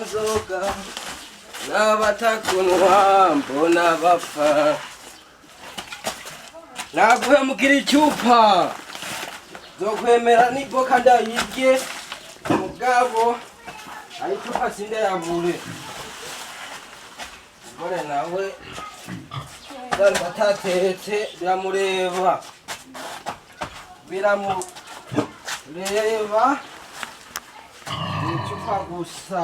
nzoga n'abatakunwa mbona bapfa. Naguhemukira icupa zokwemera niboka ndayirye, mugabo ayo icupa sindayabure. Umugore nawe ndumva atatetse, biramureba, biramureba, icupa gusa.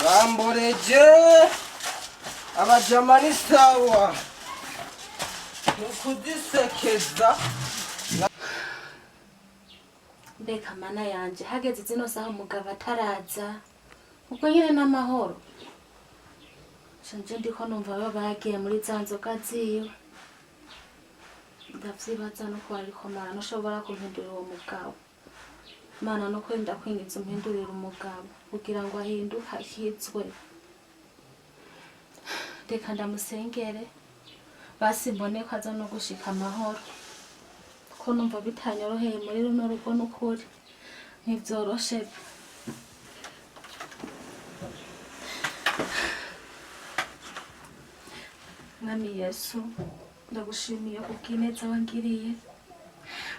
Bamboreje abajama ni sawa, ni ukuzisekeza. Mbega mana yanje, hageze zino saha umugabo ataraza, ubwo nyine n'amahoro. Nje ndiko numva baba bagiye muri za nzoga ziwe, ndavyibaza no kuba ariko mana ntushobora kumpindurira uwo mugabo. Mana, no kwenda kwingiza umpindurira umugabo kugira ngo ahinduke akizwe. Reka ndamusengere basi mbone ko aza no gushika amahoro, ko numva bitanyoroheye muri runo rugo, n'ukuri ntivyoroshe pe. Mwami Yesu, ndagushimiye kubw'ineza wangiriye.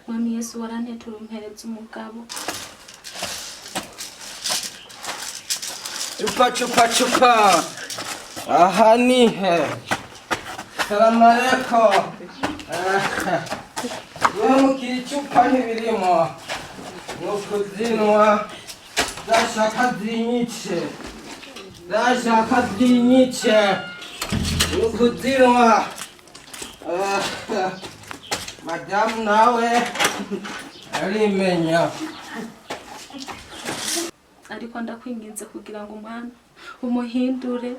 Mwami Yesu, warantetura umpereza umugabo. Chupa chupa chupa, aha nihe? Salamu alaikum. Guhemukira icupa ntibirimo, ni ukuzinwa. Zashaka zinyice, zashaka zinyice, ni ukuzinwa. Madamu nawe arimenya. Ariko ndakwinginze kugira ngo umwami umuhindure.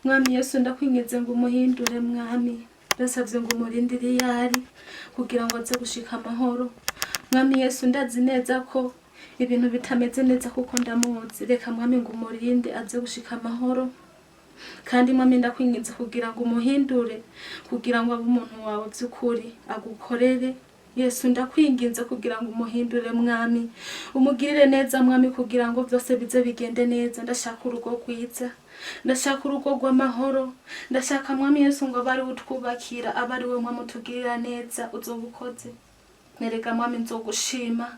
Mwami Yesu, ndakwinginze ngo umuhindure. Mwami, ndasabye ngo umurindire iyo ari kugira ngo aze gushika amahoro. Mwami Yesu, ndazi neza ko ibintu bitameze neza kuko ndamuzi. Reka mwami ngo umurinde aze gushika amahoro. Kandi mwami, ndakwinginze kugira ngo umuhindure, kugira ngo abe umuntu wawe by'ukuri, agukorere. Yesu, ndakwinginze kugira ngo umuhindure. Mwami, umugirire neza mwami, kugira ngo byose bize bigende neza. Ndashaka urugo rwiza, ndashaka urugo rw'amahoro. Ndashaka mwami Yesu ngo abe ari we utwubakira, abe ari we mwami utugirira neza. Uzoba ukoze. Nerega mwami, nzogushima,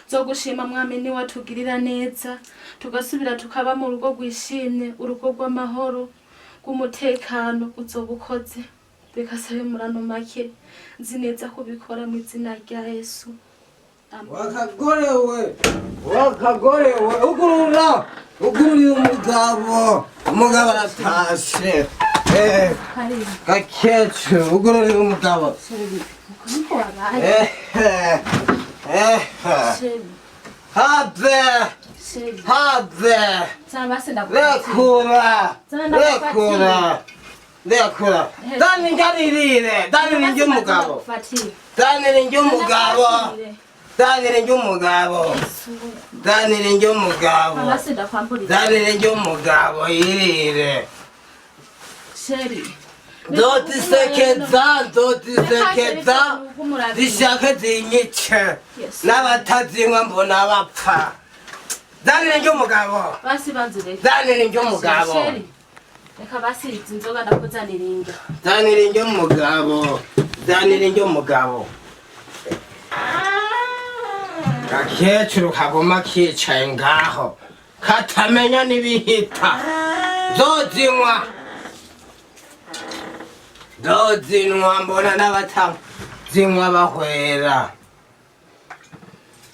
nzogushima mwami, niwatugirira neza tugasubira tukaba mu rugo rwishimye, urugo rw'amahoro, rw'umutekano. Uzoba ukoze. Reka sabe murano make, nzi neza kubikora mu izina rya Yesu. Amen. Wakagorewe, wakagorewe, ugurura, ugururiye umugabo, umugabo aratashe. Karibu. Gakecuru, ugururira umugabo. Chéri, uko niko wabaye? Eh, eh, Chéri, have, chéri. Have. Sana basi ndakupatia. Rekura, Sana. rekura, rekura. Dani njaririre, dani ninjye umugabo. Ndakupatia. Dani ninjye umugabo, dani ninjye umugabo, dani ninjye umugabo. Basi ndakwamburiza. Dani ninjye umugabo yirire. Chéri. Nzozisekeza, nzozisekeza, zishake zinyice. Yes. N'abatazinywa mbona bapfa. Dani ninjye umugabo. Basi banzureke. Dani ninjye umugabo. Chéri. Reka basi izi nzoga ndakuzanira inga. Dani ninjye umugabo, dani ninjye umugabo. Gakecuru kaguma kicaye ngaho katamenya n'ibihita. Nzozinywa, nzozinywa, mbona n'abatazinywa bahwera.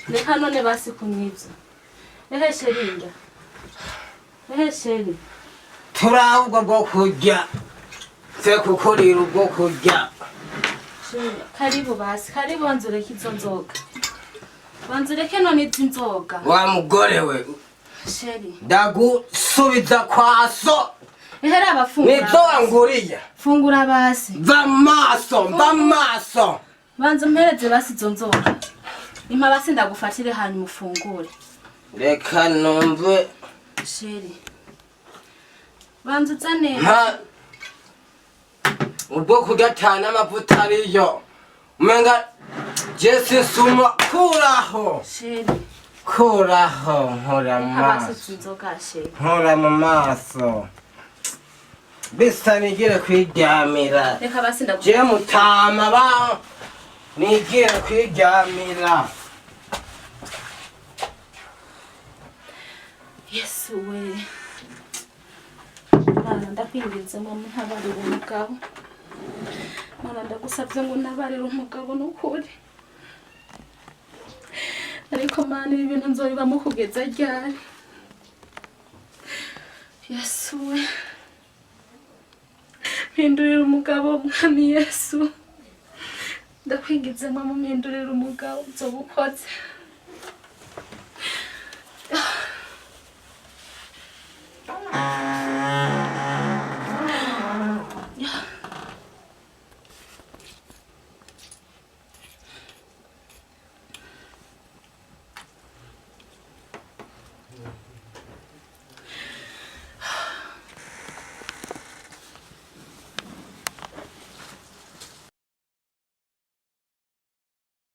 Reka none basi kunywa ibyo. Ehe chéri, inga. Ehe chéri. Turaho ubwo bwo kurya se kukurira ubwo kurya. Chéri, karibu basi, karibu banzureke izo nzoga. Banzureke none izi nzoga. Wa mugore we. Chéri. Ndagusubiza kwa so. Ehe raba, fungura. Nizo wanguriye. Fungura basi. Mva maso, mva maso. Banza umpereze basi izo nzoga. Impa basi ndagufatire hanyuma ufungure. Reka numve. Chéri. Banza uzane. Nta ubwo kurya cyane amavuta ariyo umenga. Jesi suma kuraho. Chéri. Kuraho nkora mu Reka maso. basutse inzoga, chéri. Nkora mu maso. Bisa nigire kwiryamira. Reka basi ndagu. Je mutama ba nigire kwiryamira. Yesu we. Mana, ndakwinginze mama, ntabarire umugabo. Mana, ndagusabye ngo ntabarire umugabo n'ukuri. Ariko Mana, ibi bintu nzobibamo kugeza ryari? Yesu we. Mpindurira umugabo, Mwami Yesu. Ndakwinginze mama, mpindurira umugabo, nzoba ukoze.